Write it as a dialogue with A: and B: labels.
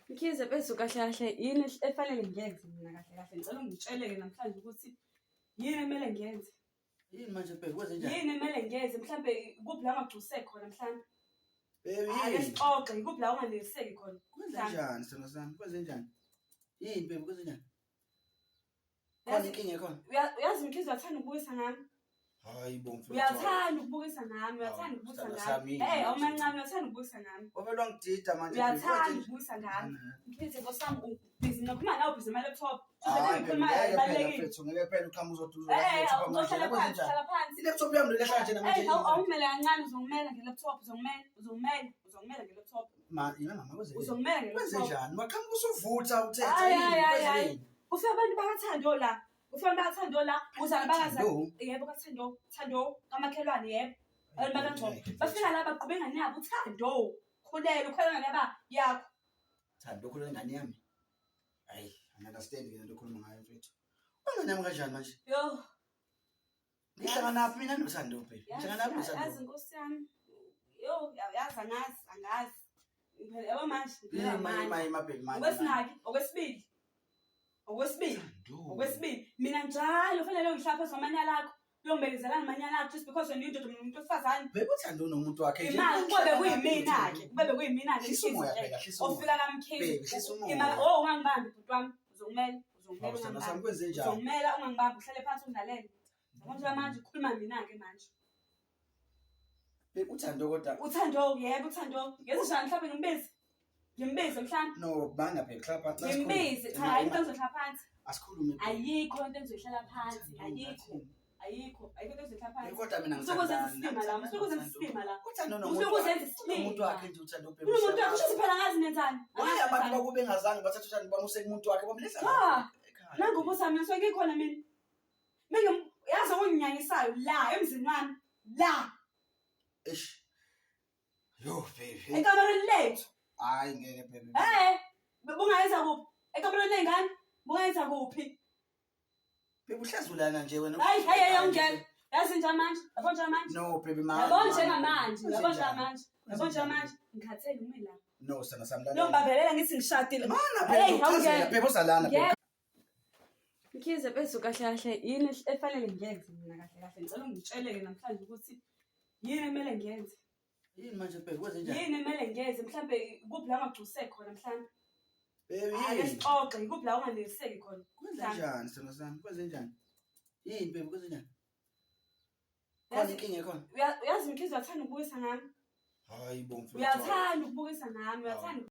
A: Mkhize mfethu, kahle kahle yini efanele ngiyenze mina kahle kahle? Ngicela ungitshele-ke namhlanje ukuthi yini emele ngiyenze.
B: Yini manje bheki, kwenze njani?
A: Yini emele ngiyenze? Mhlampe ikuphi la ungagculiseki khona mhlampe?
B: Baby,
A: Ake
B: yini?
A: sixoxe, ikuphi la unganeliseki khona?
B: Kwenze
A: Mhlampe.
B: njani sithando sami? Kwenze njani? Yini baby, kwenze njani? Khona inkinga ekhona?
A: Uyazi Mkhize, uyathanda ukubukisa ngami.
B: Hayi bo mfethu.
A: Uyathanda ukubukisa ngami, uyathanda ukubukisa
B: Sithando
A: ngami.
B: sami, yini
A: Hey,
B: manje?
A: awumancane, uyathanda ukubukisa ngami.
B: Wavele wangidida manje baby,
A: Uyathanda
B: kwenze
A: ukubukisa ngami.
B: njani?
A: Mkhize nkosi yami, ubhizi nokukhuluma nawe, ubhizi ama-laptop.
B: Hayi baby,
A: Ngikhuluma
B: ngeke phela
A: ibalulekile.
B: mfethu, ngeke phela uqhamuka uzoduza
A: Eh, eh,
B: laptop manje.
A: uzohlala
B: Kwenze
A: phansi,
B: njani?
A: hlala phansi.
B: I-laptop yami lelehla nje namanje.
A: Hey, awungimele kancane, uzongimela nge-laptop, uzongimela, uzongimela, uzongimela nge-laptop.
B: Ma, yena mama kwenze njani?
A: Uzongimela
B: Kwenze
A: nge-laptop.
B: njani? Waqhamuka usuvutha uthetha
A: Hayi,
B: yini?
A: hayi, hayi,
B: Kwenze
A: hayi.
B: yini?
A: Ufika abantu bakaThando la. Ufika abantu bakaThando la, uza nabakaza.
B: Thando?
A: Yebo, kaThando, Thando, kamakhelwane yebo. Abantu bakaNgcobo. Bafika la bagqube ingane yabo uThando. Khulelwe, ukhulelwe ingane yaba yakho.
B: Thando ukhulelwe ingane yami. Hayi, angi-understand ke lento okhuluma ngayo mfethu. Ungane yami kanjani manje?
A: Yo.
B: Ngihlanganaphi mina noThando baby? Ngihlanganaphi
A: Yazi
B: noThando?
A: nkosi yami. Yo, yazi angazi, angazi. Ngiphela yabo manje, ngiphela
B: Yini manje
A: amandla.
B: manje baby manje.
A: Okwesinaki, okwesibili. Okwesibili.
B: Thando.
A: Okwesibili, mina njalo kufanele ngihlala phezu kwamanyala akho. Uyongibekezelana amanyala akho just because wena uyindoda, mina umuntu wesifazane.
B: Baby uThando unomuntu wakhe nje.
A: Imali kube bekuyimina-ke, kube bekuyimina-ke
B: Hlisa umoya
A: Mkhize,
B: phela, hlisa umoya.
A: ofika kaMkhize.
B: Baby, hlisa umoya.
A: Oh, ungangibambi bhuti wami, uzongimela, uzongimela
B: Hawu, sithando sami
A: ungangibambi.
B: kwenze njani?
A: Uzongimela ungangibambi, uhlale phansi ungilalele. Yabo njengoba manje ukhuluma mina-ke manje.
B: Baby uThando kodwa
A: Uthando, yebo uThando. Ngenze njani mhlawumbe ngimbize? Ngimbize mhlawumbe?
B: no banga baby hlala phansi.
A: Ngimbize, cha ayikho into engizohlala phansi.
B: Asikhulume. baby.
A: Ayikho into engizoyihlala phansi,
B: Uthando,
A: ayikho.
B: uthini?
A: Ayikho, ayikho into engizoyihlala
B: Baby,
A: phansi.
B: kodwa mina
A: Usuke uzenza
B: ngithandana.
A: isilima la, usuke uzenza isilima la.
B: Uthando
A: Usuke
B: nomuntu.
A: uzenza isilima.
B: Unomuntu wakhe nje uThando baby.
A: Unomuntu wakho, kusho phela ngazi nenzani.
B: Why abantu bakube bengazange bathatha uThando bamuse kumuntu wakhe bamletha
A: Cha.
B: la ekhaya?
A: Nangobusa mina suke ngikhona mina. Mina yazi okunginyanyisayo la emzini wami la
B: Eish. Yo baby.
A: ekamereni lethu.
B: Hayi ngeke baby.
A: Eh, bungayenza kuphi? Ekamereni lengane bungayenza kuphi?
B: Baby uhlazulana nje wena.
A: Hayi hayi hayi ungena. Yazi nje manje, yabo nje manje.
B: No baby mama.
A: Yabo njengamanje, yabo njengamanje, yabo njengamanje ngikhathele ngime la.
B: No sana sami lana.
A: Niyongibambelela ngithi ngishadile.
B: Mana
A: Hey,
B: baby
A: awungena.
B: uchazela baby uzalana baby.
A: Yeah. Mkhize mfethu, kahle kahle yini efanele ngiyenze mina kahle kahle? Ngicela ungitshele-ke namhlanje ukuthi yini emele ngiyenze.
B: Yini manje baby kwenze njani?
A: Yini emele ngiyenze? Mhlampe ikuphi la ungagculiseki khona mhlampe?
B: Baby
A: Ake
B: yini?
A: sixoxe, ikuphi la unganeliseki khona?
B: Kwenze
A: Mhlampe.
B: njani sithando sami? Kwenze njani? Yini baby kwenze njani? Khona inkinga ekhona?
A: Uyazi Mkhize, uyathanda ukubukisa ngami.
B: Hayi bo mfethu.
A: Uyathanda ukubukisa ngami, uyathanda.